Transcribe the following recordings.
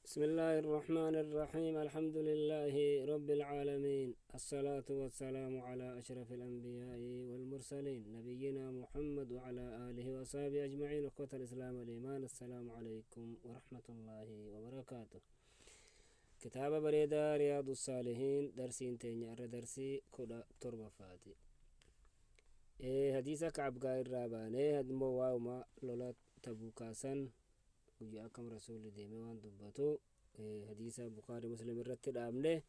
بسم الله الرحمن الرحيم. الحمد لله رب العالمين، الصلاة والسلام على أشرف الأنبياء والمرسلين، نبينا محمد وعلى آله وصحبه أجمعين. أخوة الإسلام والإيمان، السلام عليكم ورحمة الله وبركاته. كتاب بريدة رياض الصالحين، درسين تيني أر درسي كدا تربة فاتي إيه حديثة كعب قائر راباني هدمو واوما لولا تبوكاسن guyyaa akkam Rasuulli deeme waan dubbatu hadiisa Bukaari Muslim irratti dhaabne.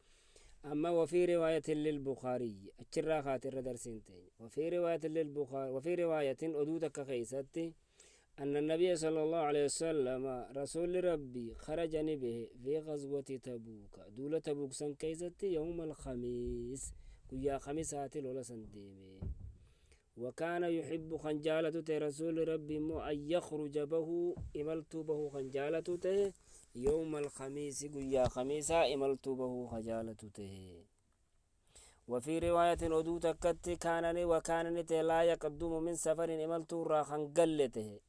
Amma wafii riwaayatin lilbukaariyyi achirraa kaate irra darsiin teenya. Wafii riwaayatin lilbukaari, wafii riwaayatin, oduu takka keeysatti, أن النبي صلى الله عليه وسلم، رسول ربي، خرج به في غزوة تبوك، دولة تبوك سن كيستي، يوم الخميس، قيا خميسات لولا سنديمي. وكان يحب خنجالة رسول ربي مو أن يخرج به، إملت به خنجالة يوم الخميس، قيا خميسا إملت به خجالة. وفي رواية، أدو تكت، كان وكان لا يقدم من سفر، إملت را خنقلته،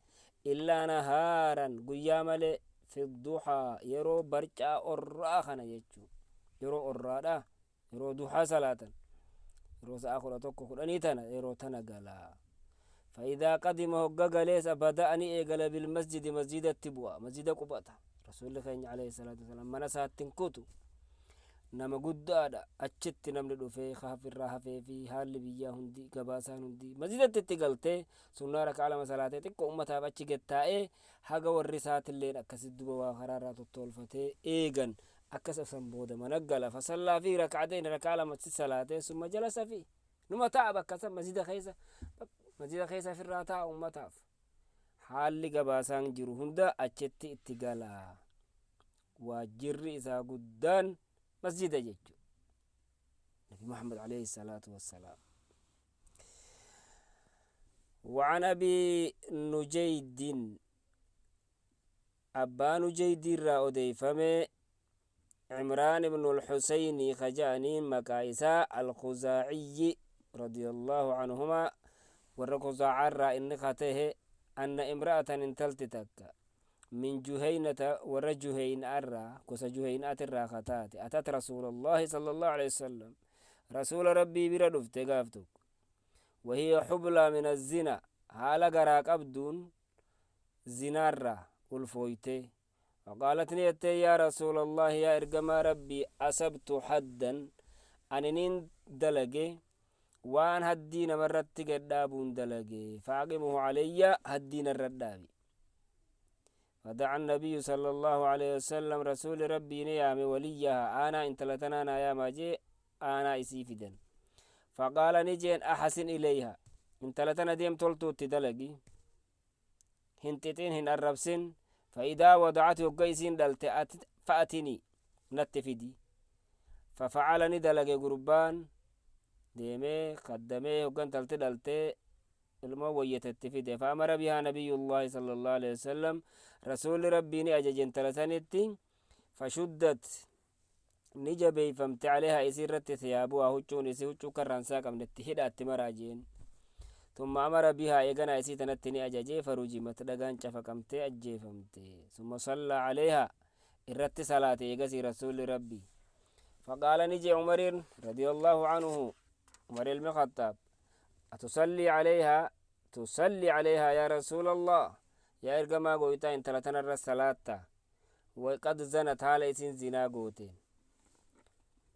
إلا نهارا، قيا ملي، في الضحى، يرو برجا أراخنا يجو، يرو أرادا، يرو ضحى صلاة، yeroo sa'a 11 10 tana, yeroo tana galaa. فإذا قدم، هقا قليس، بدأني إيقل بالمسجد، مسجد التبوة، مسجد قبطة. رسول الله عليه الصلاة والسلام من ساتن كتو nama guddaadha. Achitti namni dhufee hafirraa hafee fi haalli biyyaa hundi, gabaasaan hundi masjidatti itti galtee, sunnaa rakaa lama salaatee, xiqqoo ummataaf achi gettaa'ee, haga warri isaatilleen akkasit duba waa karaarraa tottolfatee eegan, akkas san booda mana gala. فصلى فيه ركعتين، rakaa lama si salaatee، ثم جلس فيه، numa ta'a bakka san masjida keessa, masjida keessa ofirraa ta'a. Ummataaf haalli gabaasaan jiru hunda achitti itti gala. Waajjirri isaa guddaan masjida jechu Nabi Muhammad عليه الصلاة والسلام. وعن أبي نجيد، أبا نجيد را أديفمه، عمران بن الحسين خجاني مكايسا، الخزاعي رضي الله عنهما، ور خزاعة را إن خته، أن امرأة، انتلت تكا، من جهينة، ور جهين أرى، كوسا جهينة الراختات، أتت رسول الله صلى الله عليه وسلم، رسول ربي bira dhufte gaaf tokko، وهي حبلى من الزنا، haala garaa qabduun zinaarraa ulfooyte. فقالت ni jette: يا رسول الله، يا إرجما ربي، أصبت حدا، ani nin dalage waan haddii namarratti gaddhaabuun dalage، فأقمه علي، haddii narra dhaabi. فدعا النبي صلى الله عليه وسلم، رسول ربي نيام، وليها، أنا انت لتنا يا ماجي أنا إسيفدا. فقال نجين: أحسن إليها، انت لتنا ديم تولتو تدلقي هنتتين هن الربسن، فإذا وضعت، يقيسين دلت، فأتني، نتفدي. ففعل، ندلق قربان، deemee qaddamee, hoggan talti dhaltee ilmoo wayyatetti fide. فأمر بها نبي الله صلى الله عليه وسلم، rasuulli rabbii ni ajaje intala sanitti. فشدت، ni jabeeyfamte، عليها، isii irratti، ثيابها، huccuun isii, huccuu karraansaa qabnetti hidhaatti maraa jeen. ثم أمر بها، eegana isii tanatti ni ajaje. فرجمت، dhagaan cafaqamtee ajjeefamte. ثم صلى عليها، irratti salaate eegasii rasuulli rabbii. فقال نجي عمر رضي الله عنه، عمر بن الخطاب: أتصلي عليها؟ تصلي عليها يا رسول الله؟ yaa ergamaa Gooftaa, intala tanarra salaatta؟ وقد زنت، haala isin zinaa gooteen.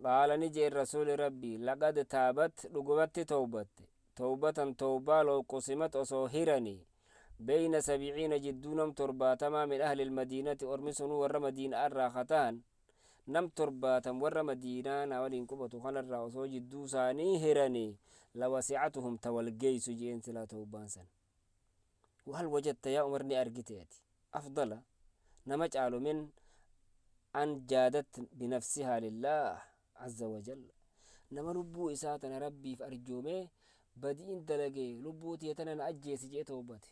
قال نجي الرسول ربي: لقد تابت، dhugumatti towbatte، توبة، towbaa، لو قسمت، osoo hiranii، بين 70، jidduu nam 70 من أهل المدينة، ormi sunuu warra madiinaa irraa katahan, nam 70 warra madiinaa na waliin qubatu kanarraa osoo jidduu isaanii hiranii، لوسعتهم، tawalgeeysu jeen silaa towbaan san. وهل وجدت يا عمر، ni argiteeti، أفضل، nama caalu، من أن جادت بنفسها لله عز وجل، nama lubbuu isaa tana rabbiif arjoomee, badiin dalagee, lubbuu tiyya tana na ajjeesi jee towbate,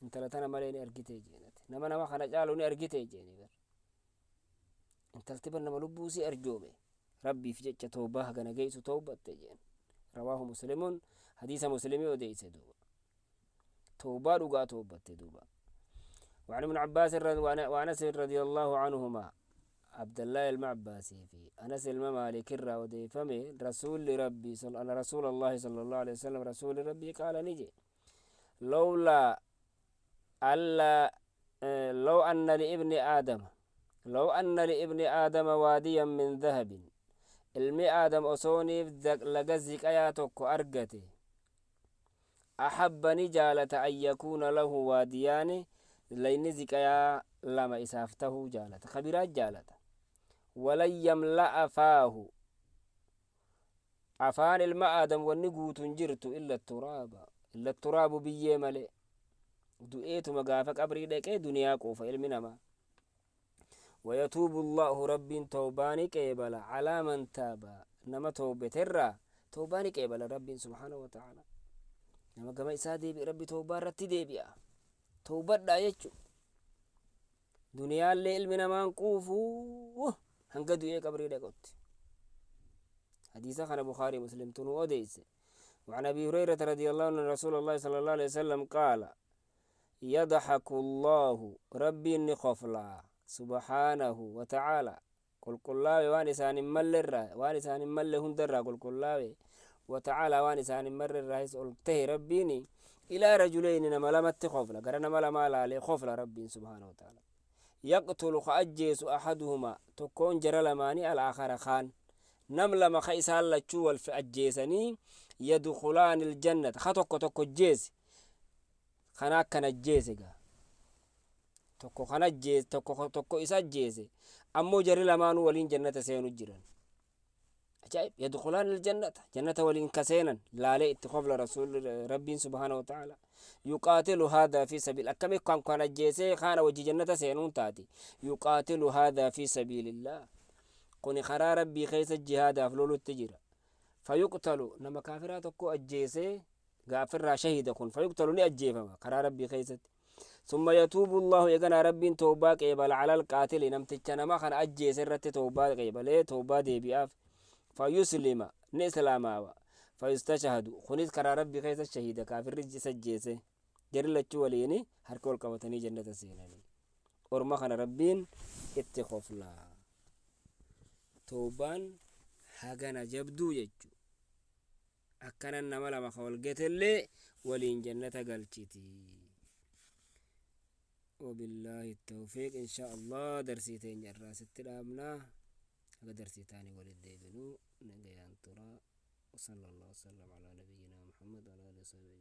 intala tana malee ni argite jeenate? Nama kana caalu ni argite jeeni bar. Intalti bar nama lubbuu si arjoome rabbiif jecha towbaa hagana geessu towbatte jeen. رواه مسلم، hadiisa muslimii odeeyse duuba. Towbaa dhugaa towbatte duuba. وعن ابن عباس وأنس رضي الله عنهما. Abdallaa ilma Abbaasii fi Anas ilma Maalik irraa odeeyfame, Rasuulli Rabbii, anna Rasuulallaahi sallallaahu aleyhi wasallam, Rasuulli Rabbii qaala ni je'e, lowlaa allaa low anna li'ibni aadama low anna li'ibni aadama waadiyan min dahabin, ilmi aadam osooniif laga ziqayaa tokko argate, ahabba ni jaalata an yakuuna lahu waadiyaani, layni ziqayaa lama isaaf tahuu jaalata, ka biraa jaalata. Walan yamla'a faahu, afaan ilma aadam wanni guutu hin jirtu, illa turaaba, illa turaabu, biyyee malee. Du'eetuma gaafa qabrii dhaqee duniyaa quufa ilmi namaa. Wayatuubu Allaahu, Rabbiin tawbaa ni qeebala, calaa man taaba, nama tawbeterraa tawbaa ni qeebala Rabbiin subhaanahu wa ta'aalaa. Nama gama isaa deebi'e Rabbi tawbaa irratti deebi'a. Tawbadhaa jechu. Duniyaallee ilmi namaan quufuu hanga du'ee qabrii dhaqotti. Hadiisa kana Bukhaarii Muslimtu nu odeesse. وعن أبي هريرة رضي الله عنه رسول الله صلى الله عليه وسلم قال: يضحك الله، ربين ni kofla، سبحانه وتعالى, qulqullaawe waan isaan hin mallerraa, waan isaan hin malle hundarraa qulqullaawe, وتعالى, waan isaan hin marrerraahis ol tahe Rabbiini, إلى رجلين, nama lamatti kofla, gara nama lamaa laalee kofla Rabbiin سبحانه وتعالى. يقتل, ka ajjeesu, أحدهما, tokkoon jara lamaanii, الآخر, kaan. Nam lama ka isaan lachuu wal ajjeesanii, يدخلان الجنة, ka tokko tokko jeese, kana akkana ajjeese gaa, tokko kana ajjeese, tokko tokko isa ajjeese, ammoo jarri lamaanuu waliin jannata seenu jiran. Ajaa'ib! يدخلان الجنة, jannata waliin ka seenan laalee itti kofla Rasuul Rabbiin سبحانه وتعالى. يقاتل هذا في سبيل, akkami kan kan ajjeesee kaana wajji jannata seenuun taati? يقاتل هذا في سبيل الله, kuni karaa Rabbii keessa jihaadaaf lolutti jira. فيقتل, nama kaafiraa tokko ajjeesee gaafirraa shahida kun, فيقتل, ni ajjeefama karaa Rabbii keessatti. ثم يتوب الله, eeganaa Rabbiin tawbaa qeebala, على القاتل, namticha nama kana ajjeese irratti tawbaa qeebalee tawbaa deebi'aaf. فيسلم, ni islaamaawa. فيستشهد, kunis karaa Rabbii keessa shahiida, kaafirri isa ajjeese. Jarri lachuu waliini harka wal qabatanii jannata seenanii. Orma kana Rabbiin itti koflaa. Tawbaan hagana jabduu jechu. Akkanan nama lama ka wal getellee waliin jannata galchiti. وبالله التوفيق. إن شاء الله darsii teenya irraa sitti dhaabnaa. Haga darsii taanii walit deebinuu nagayaan turaa. وصلى الله وسلم على نبينا محمد وعلى آله وصحبه أجمعين.